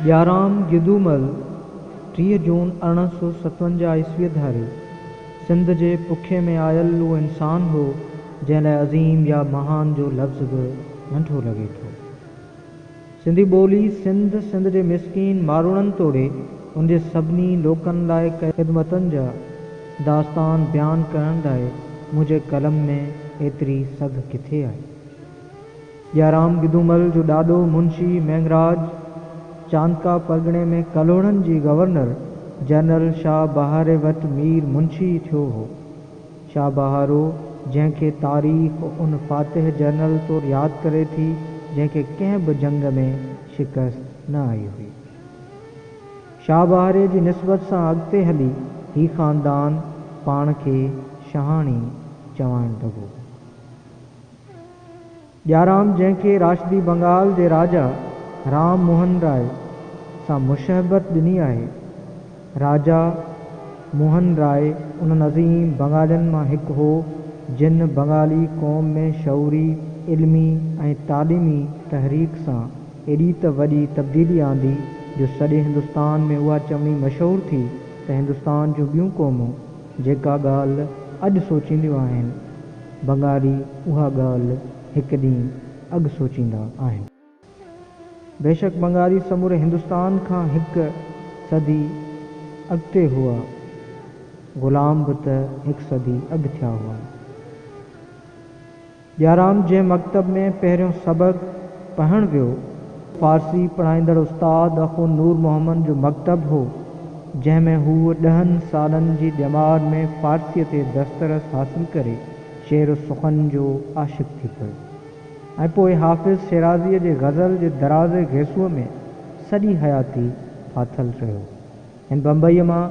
ڏيارام گدومل 30 جون 1857 عيسويء ڌاري سنڌ جي پکي ۾ آيل اهو انسان هو، جنهن لاء عظيم يا مهان جو لفظ به ننڍو لڳي ٿو. سنڌي ٻولي، سنڌ، سنڌ جي مسڪين ماروئڙن توڙي ان جي سڀني لوڪن لاء ڪيل خدمتن جا داستان بيان ڪرڻ لاء منهنجي قلم ۾ ايتري سگهه ڪٿي آهي؟ ڏيارام گدومل جو ڏاڏو منشي مينگهراج چاندڪا پرڳڻي ۾ ڪلهوڙن جي گورنر جنرل شاهه بهاري وٽ مير منشي ٿيو هو. شاهه بهارو جنهن کي تاريخ ان فاتح جنرل طور ياد ڪري ٿي جنهن کي ڪنهن به جنگ ۾ شڪست نه آئي هئي. شاهه بهاري جي نسبت سان اڳتي هلي هي خاندان پاڻ کي شاهاڻي چوائڻ لڳو. ڏيارام جنهن کي راشدي بنگال جي راجا رام موهن راء سان مشاهبت ڏني آهي. راجا موهن راء انهن عظيم بنگالين مان هڪ هو جن بنگالي قوم ۾ شعوري، علمي ۽ تعليمي تحريڪ سان ايڏي ته وڏي تبديلي آندي جو سڄي هندستان ۾ اها چوڻي مشهور ٿي ته هندستان جون ٻيون قومون جيڪا ڳالهه اڄ سوچينديون آهن، بنگالي اها ڳالهه هڪ ڏينهن اڳ سوچيندا آهن. بيشڪ بنگالي سموري هندستان کان هڪ صدي اڳتي هئا، غلام به ته هڪ صدي اڳ ٿيا هئا. ڏيارام جنهن مڪتب ۾ پهريون سبق پڙهڻ ويو، فارسي پڙهائيندڙ استاد اخوند نور محمد جو مڪتب هو، جنهن ۾ هو ڏهن سالن جي ڄمار ۾ فارسيء تي دسترس حاصل ڪري شعر و سخن جو عاشق ٿي پيو ۽ پوء حافظ شيرازيء جي غزل جي درازي گيسوء ۾ سڄي حياتي ڦاٿل رهيو. هن بمبئيء مان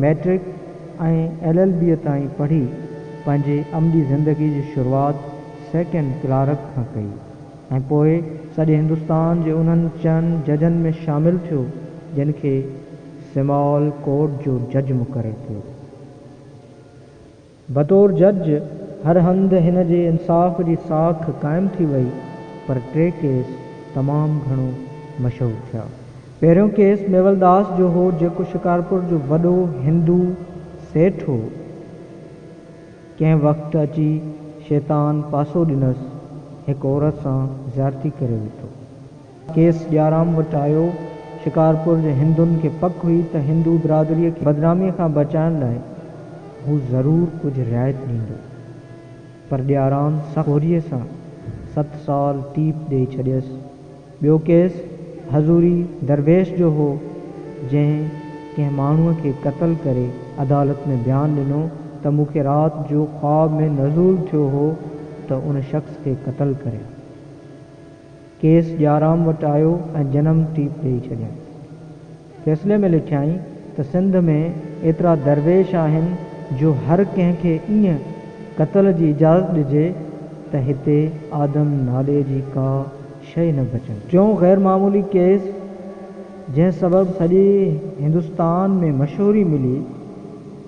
مئٽرڪ ۽ ايل ايل بيء تائين پڙهي پنهنجي عملي زندگيء جي شروعات سيڪنڊ ڪلارڪ کان ڪئي ۽ پوء سڄي هندستان جي انهن چئن ججن ۾ شامل ٿيو جن کي سمال ڪورٽ جو جج مقرر ڪيو ويو. بطور جج هر هنڌ هن جي انصاف جي ساک قائم ٿي وئي پر ٽي ڪيس تمام گهڻو مشهور ٿيا. پهريون ڪيس ميولداس جو هو جيڪو شڪارپور جو وڏو هندو سيٺ هو. ڪنهن وقت اچي شيطان پاسو ڏنس، هڪ عورت سان زيادتي ڪري وڌو. ڪيس ڏيارام وٽ آيو. شڪارپور جي هندن کي پڪ هئي ته هندو برادريء کي بدناميء کان بچائڻ لاء هو ضرور ڪجهه رعايت ڏيندو. پر ڏيارام سخت گهوريء سان ست سال ٽيپ ڏيئي ڇڏيس. ٻيو ڪيس حضوري درويش جو هو، جنهن ڪنهن ماڻهوء کي قتل ڪري عدالت ۾ بيان ڏنو ته مون کي رات جو خواب ۾ نزول ٿيو هو ته ان شخص کي قتل ڪريان. ڪيس ڏيارام وٽ آيو ۽ جنم ٽيپ ڏيئي ڇڏيائين. فيصلي ۾ لکيائين ته سنڌ ۾ ايترا درويش آهن جو هر ڪنهن کي ائين قتل جي اجازت ڏجي ته هتي آدم نالي جي ڪا شيء نه بچندي. ٽيون غير معمولي ڪيس جنهن سبب سڄي هندستان ۾ مشهوري ملي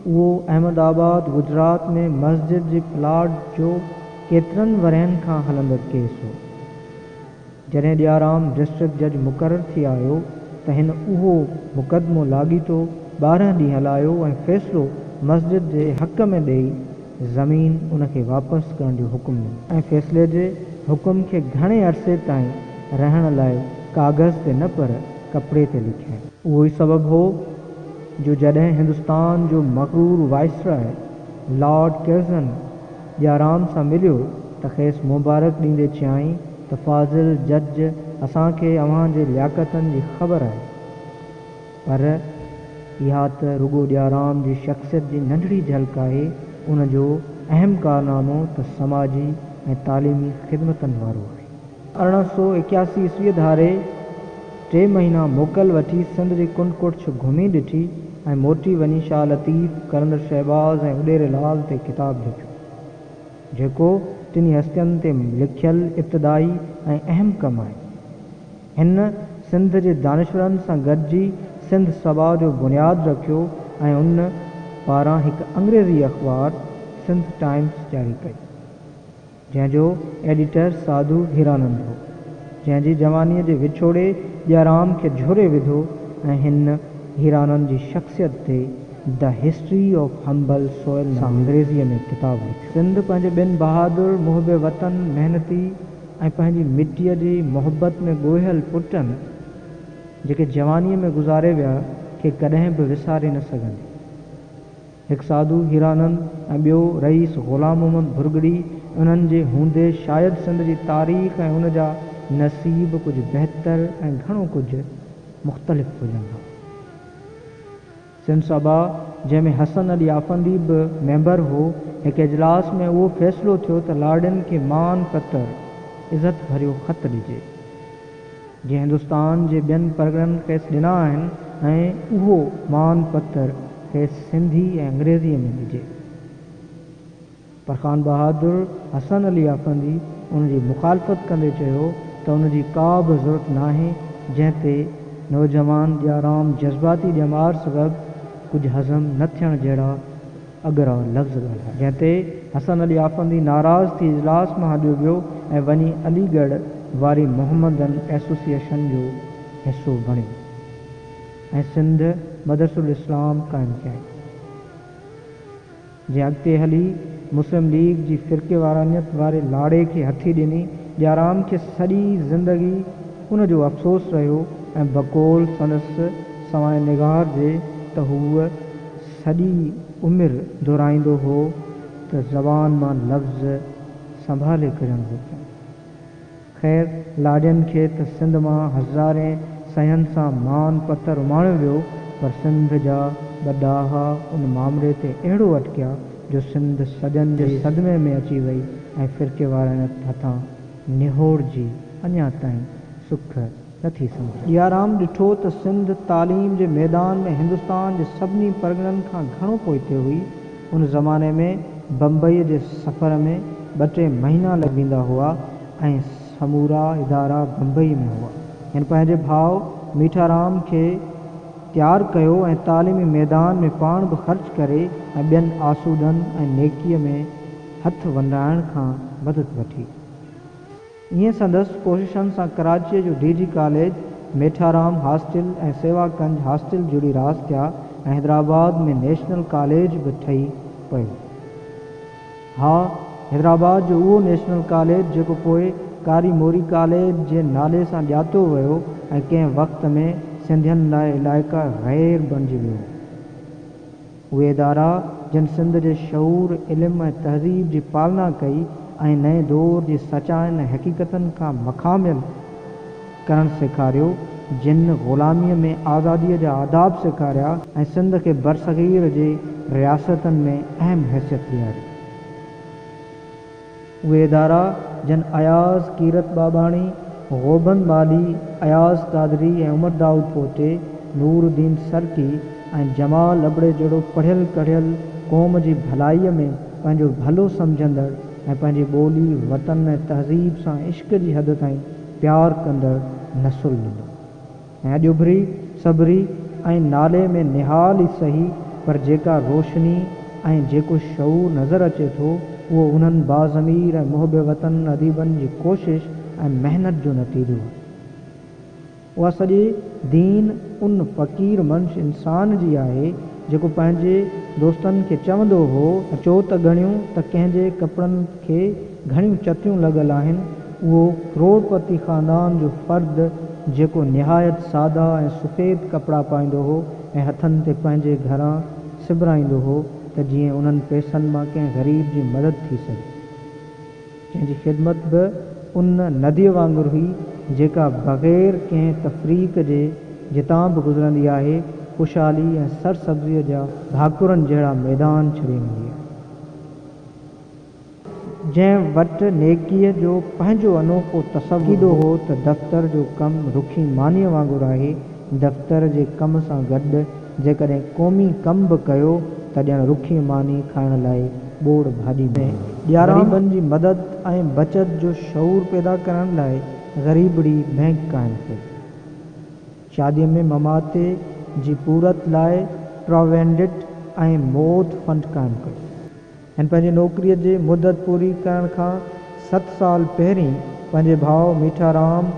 اهو احمد آباد گجرات ۾ مسجد جي پلاٽ جو ڪيترن ورهين کان هلندڙ ڪيس هو. جڏهن ڏيارام ڊسٽرڪٽ جج مقرر ٿي آيو ته هن اهو مقدمو لاڳيتو 12 ڏينهن هلايو ۽ فيصلو مسجد جي حق ۾ ڏيئي زمين ان کي واپس ڪرڻ جو حڪم ڏنو. ۽ فيصلي جي حڪم کي گهڻي عرصي تائين رهڻ لاء ڪاغذ تي نه پر ڪپڙي تي لکيائين. اهو ئي سبب هو جو جڏهن هندستان جو مغرور وائسراء لارڊ ڪرزن ڏيارام سان مليو ته کيس مبارڪ ڏيندي چيائين ته فاضل جج اسان کي اوهان جي لياقتن جي خبر آهي پر اها ته رڳو ڏيارام جي شخصيت جي ننڍڙي جهلڪ آهي ان جو اهم ڪارنامو ته سماجي ۽ تعليمي خدمتن وارو آهي. 1881 عيسويء ڌاري ٽي مهينا موڪل وٺي سنڌ جي ڪنڊ ڪڙڇ گهمي ڏٺي ۽ موٽي وڃي شاهه لطيف، قلندر شهباز ۽ اڏيري لال تي ڪتاب لکيو، جيڪو ٽنهي هستين تي لکيل ابتدائي ۽ اهم ڪم آهي. هن سنڌ جي دانشورن سان گڏجي سنڌ سڀا جو بنياد رکيو ۽ ان پاران هڪ انگريزي اخبار سنڌ ٽائيمز جاري ڪئي. جنهن جو ايڊيٽر ساڌو هيرانند هو. جنهن جي جوانيء جي وڇوڙي ڏيارام کي جهوري وڌو ۽ هن هيرانند جي شخصيت تي The History of Humble Soil سان انگريزيء ۾ ڪتاب لکيو. سنڌ پنهنجي ٻن بهادر، محب وطن، محنتي ۽ پنهنجي مٽيء جي محبت ۾ ڳوهيل پٽن، جيڪي جوانيء ۾ گذاري ويا، کي ڪڏهن به وساري نه سگهندي. هڪ ساڌو هيرانند ۽ ٻيو رئيس غلام محمد ڀرڳڙي انهن جي هوندي شايد سنڌ جي تاريخ ۽ ان جا نصيب ڪجهه بهتر ۽ گهڻو ڪجهه مختلف هجن ها. سنڌ سڀا جنهن ۾ حسن علي آفندي به ميمبر هو، هڪ اجلاس ۾ اهو فيصلو ٿيو ته لاڙين کي مان پتر، عزت ڀريو خط ڏجي. جيئن هندستان جي ٻين پرڳڻن کيس ڏنا آهن ۽ اهو مان پتر کيس سنڌي ۽ انگريزيء ۾ ڏجي. پر خان بهادر حسن علي آفندي ان جي مخالفت ڪندي چيو ته ان جي ڪا به ضرورت ناهي جنهن تي نوجوان ڏيارام جذباتي ڄمار سبب ڪجهه هضم نه ٿيڻ جهڙا اگرا لفظ ڳالهايا. جنهن تي حسن علي آفندي ناراض ٿي اجلاس مان هليو ويو ۽ وڃي علي ڳڙهه واري محمدن ايسوسيئيشن جو حصو بڻيو ۽ سنڌ مدرسة الاسلام قائم ڪيائين. جنهن اڳتي هلي مسلم ليگ جي فرقيوارانيت واري لاڙي کي هٿي ڏني. ڏيارام کي سڄي زندگي ان جو افسوس رهيو ۽ بقول سندس سوانح نگار جي ته هو سڄي عمر دهرائيندو هو ته زبان مان لفظ سنڀالي ڪڍڻ گهرجن. خير لاڙين کي ته سنڌ مان هزارين صحيحن سان مان پتر اماڻيو ويو پر سنڌ جا ٻه ڏاها ان مامري تي اهڙو اٽڪيا جو سنڌ صدين جي صدمي ۾ اچي وئي ۽ فرقيوارانيت هٿان نهوڙجي اڃا تائين سک نه ٿي سنڀري. ڏيارام ڏٺو ته سنڌ تعليم جي ميدان ۾ هندستان جي سڀني پرڳڻن کان گهڻو پوئتي هئي. ان زماني ۾ بمبئيء جي سفر ۾ ٻه ٽي مهينا لڳي ويندا هئا ۽ سمورا ادارا بمبئيء ۾ هئا. هن پنهنجي ڀاء ميٺارام کي تيار ڪيو ۽ تعليمي ميدان ۾ پاڻ به خرچ ڪري ۽ ٻين آسودن ۽ نيڪيء ۾ هٿ ونڊائڻ کان مدد وٺي. ائين سندس ڪوششن سان ڪراچيء جو D G college, Mitharam hostel ۽ Seva Kunj hostel جڙي راس ٿيا ۽ حيدرآباد ۾ نيشنل ڪاليج به ٺهي پيو. ها، حيدرآباد جو اهو نيشنل ڪاليج جيڪو پوء ڪاري موري ڪاليج جي نالي سان ڄاتو ويو ۽ ڪنهن وقت ۾ سنڌين لاء علائقه غير بڻجي ويو هو. اهي ادارا جن سنڌ جي شعور، علم ۽ تهذيب جي پالنا ڪئي ۽ نئين دور جي سچاين ۽ حقيقتن کان مکاميل ڪرڻ سيکاريو، جن غلاميء ۾ آزاديء جا آداب سيکاريا ۽ سنڌ کي برصغير جي رياستن ۾ اهم حيثيت ڏياري. اهي ادارا جن اياز ڪيرت ٻاٻاڻي، گوبند مالهي، اياز قادري ۽ عمر دائود پوٽي، نور الدين سرڪي ۽ جمال ابڙي جهڙو پڙهيل ڪڙهيل قوم جي ڀلائيء ۾ پنهنجو ڀلو سمجهندڙ ۽ پنهنجي ٻولي، وطن ۽ تهذيب سان عشق جي حد تائين پيار ڪندڙ نسل ڏنو. ۽ اڄ اڀري، سڀري ۽ نالي ۾ نهال ئي سهي پر جيڪا روشني ۽ جيڪو شعور نظر اچي ٿو اهو انهن باضمير ۽ محب وطن اديبن جي ڪوشش ۽ محنت جو نتيجو آهي. اها سڄي دين ان فقير منش انسان جي آهي جيڪو پنهنجي دوستن کي چوندو هو، اچو ته ڳڻيون ته ڪنهن جي ڪپڙن کي گهڻيون چتيون لڳل آهن، اهو ڪروڙپتي خاندان جو فرد جيڪو نهايت سادا ۽ سفيد ڪپڙا پائيندو هو ۽ هٿن تي پنهنجي گهران سبرائيندو هو ته جيئن انهن پئسن مان ڪنهن غريب جي مدد ٿي سگهي. جنهن جي خدمت به ان نديء وانگر هئي جيڪا بغير ڪنهن تفريق جي جتان به گذرندي آهي، خوشحالي ۽ سرسبزيء جا ڀاڪرن جهڙا ميدان ڇڏي ويندي آهي. جنهن وٽ نيڪيء جو پنهنجو انوکو تصور عقيدو هو ته دفتر جو ڪم رکي مانيء وانگر آهي، دفتر جي ڪم سان گڏ جيڪڏهن قومي ڪم به ڪيو ته ڄڻ رکي ماني کائڻ لاء ٻوڙ ڀاڄي ملي. غريبن جي مدد ۽ بچت جو شعور پيدا ڪرڻ لاء غريبڙي بئنڪ قائم ڪئي. شاديء ۾ مماتي جي پورت لاء پراوينڊٽ ۽ موت فنڊ قائم ڪيو. هن پنهنجي نوڪريء جي مدت پوري ڪرڻ کان ست سال پهرين پنهنجي ڀاء ميٺارام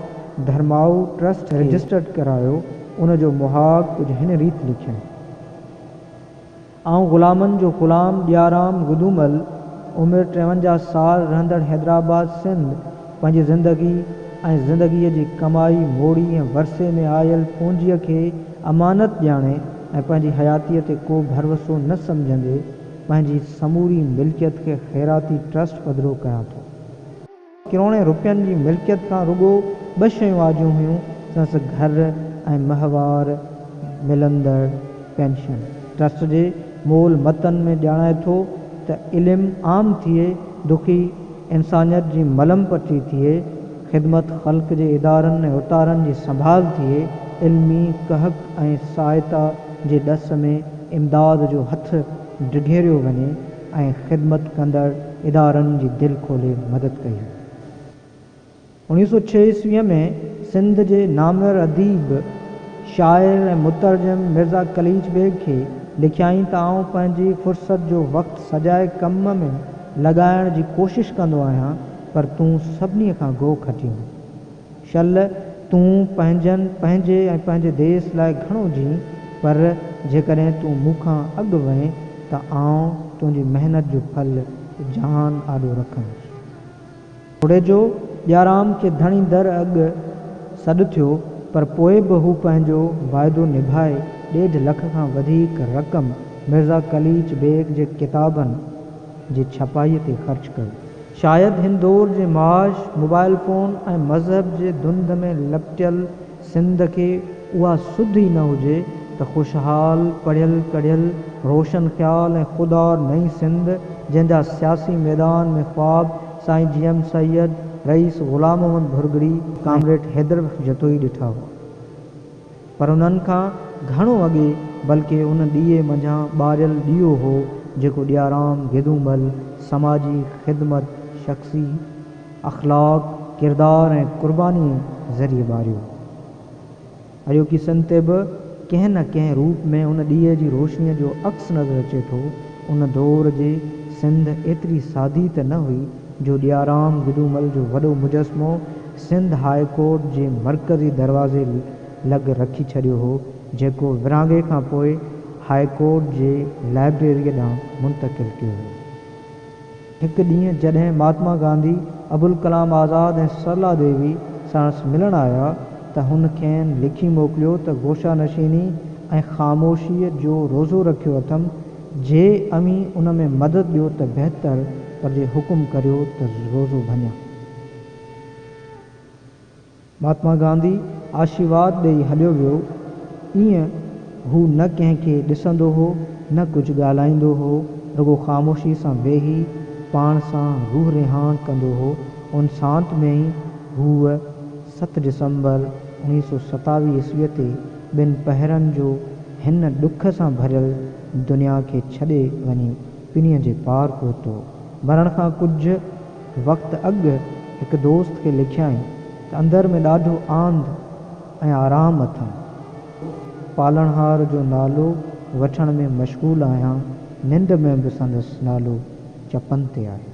ڌرمائو ٽرسٽ کي رجسٽرڊ ڪرايو، ان جو مهاڳ ڪجهه هن ريت لکيائين. آئون غلامن جو غلام ڏيارام گدومل، عمر 53 سال، رهندڙ حيدرآباد سنڌ، پنهنجي زندگي ۽ زندگيء جي ڪمائي موڙي ۽ ورثي ۾ آيل پونجيء کي امانت ڄاڻي ۽ پنهنجي حياتيء تي ڪو ڀروسو نه سمجهندي پنهنجي سموري ملڪيت کي خيراتي ٽرسٽ پڌرو ڪيان ٿو. ڪروڙين روپين جي ملڪيت کان رڳو ٻه شيون آجيون هيون، سندس گهر ۽ ماهوار ملندڙ پينشن. ٽرسٽ جي مول متن ۾ ڄاڻائي ٿو ته علم عام ٿئي، دکي انسانيت جي ملم پٽي ٿئي، خدمت خلق جي ادارن ۽ اوتارن جي سنڀال ٿئي، علمي ڪهڪ ۽ سهائتا جي ڏس ۾ امداد جو هٿ ڊگهيريو وڃي ۽ خدمت ڪندڙ ادارن جي دل کولي مدد ڪئي وڃي. 1906 عيسويء ۾ سنڌ جي نامور اديب، شاعر ۽ مترجم مرزا قليچ بيگ کي لکيائين ته آئون پنهنجي فرصت جو وقت سجائي ڪم ۾ لڳائڻ جي ڪوشش ڪندو آهيان، پر تون سڀني کان گوء کٽيندين. شل تون پنهنجن، پنهنجي ۽ پنهنجي ديس لاء گهڻو جيئين، پر جيڪڏهن تون مون کان اڳ وئين ته آئون تنهنجي محنت جو ڦل جهان آڏو رکندس. توڙي جو ڏيارام کي ڌڻي در اڳ سڏ ٿيو، پر پوء به هو پنهنجو واعدو نڀائي ڏيڍ لک کان وڌيڪ رقم مرزا قليچ بيگ جي ڪتابن جي ڇپائيء تي خرچ ڪيو. شايد هن دور جي معاش، موبائل فون ۽ مذهب جي ڌنڌ ۾ لپٽيل سنڌ کي اها سڌ ئي نه هجي ته خوشحال، پڙهيل ڪڙهيل، روشن خيال ۽ خوددار نئين سنڌ، جنهن جا سياسي ميدان ۾ خواب سائين جي ايم سيد، رئيس غلام محمد ڀرڳڙي، ڪامريڊ حيدر بخش جتوئي ڏٺا هئا. پر انهن کان گهڻو اڳي بلڪه ان ڏيئي منجهان ٻاريل ڏيئو هو جيڪو ڏيارام گدومل سماجي خدمت، شخصي اخلاق، ڪردار ۽ قربانيء ذريعي ٻاريو. اڄوڪي سنڌ تي به ڪنهن نه ڪنهن روپ ۾ ان ڏيئي جي روشنيء جو عڪس نظر اچي ٿو. ان دور جي سنڌ ايتري سادي ته نه هئي جو ڏيارام گدومل جو وڏو مجسمو سنڌ هاء ڪورٽ جي مرڪزي دروازي لڳ رکي ڇڏيو هو، جيڪو ورهاڱي کان پوء هاء ڪورٽ جي لائبريريء ڏانهن منتقل ڪيو ويو. هڪ ڏينهن جڏهن مهاتما گانڌي، ابوالڪلام آزاد ۽ سرلا ديوي ساڻس ملڻ آيا ته هن کين لکي موڪليو ته گوشه نشيني ۽ خاموشيء جو روزو رکيو اٿم، جي اوهين ان ۾ مدد ڏيو ته بهتر، پر جي حڪم ڪريو ته روزو ڀڃان. مهاتما گانڌي آشيرواد ڏيئي هليو ويو. ايئن هو نه ڪنهن کي ڏسندو هو، نه ڪجهه ڳالهائيندو هو، رڳو خاموشي سان ويهي پاڻ سان روح رهاڻ ڪندو هو. ان سانت ۾ ئي هو ست ڊسمبر 1927 عيسويء تي ٻن پهرن جو هن ڏک سان ڀريل دنيا کي ڇڏي وڃي پرينء جي پار پهتو. مرڻ کان ڪجهه وقت اڳ هڪ دوست کي لکيائين ته اندر ۾ ڏاڍو آنند ۽ آرام اٿم. پالڻهار جو نالو وٺڻ ۾ مشغول آهيان، ننڊ ۾ به سندس نالو چپن تي آهي.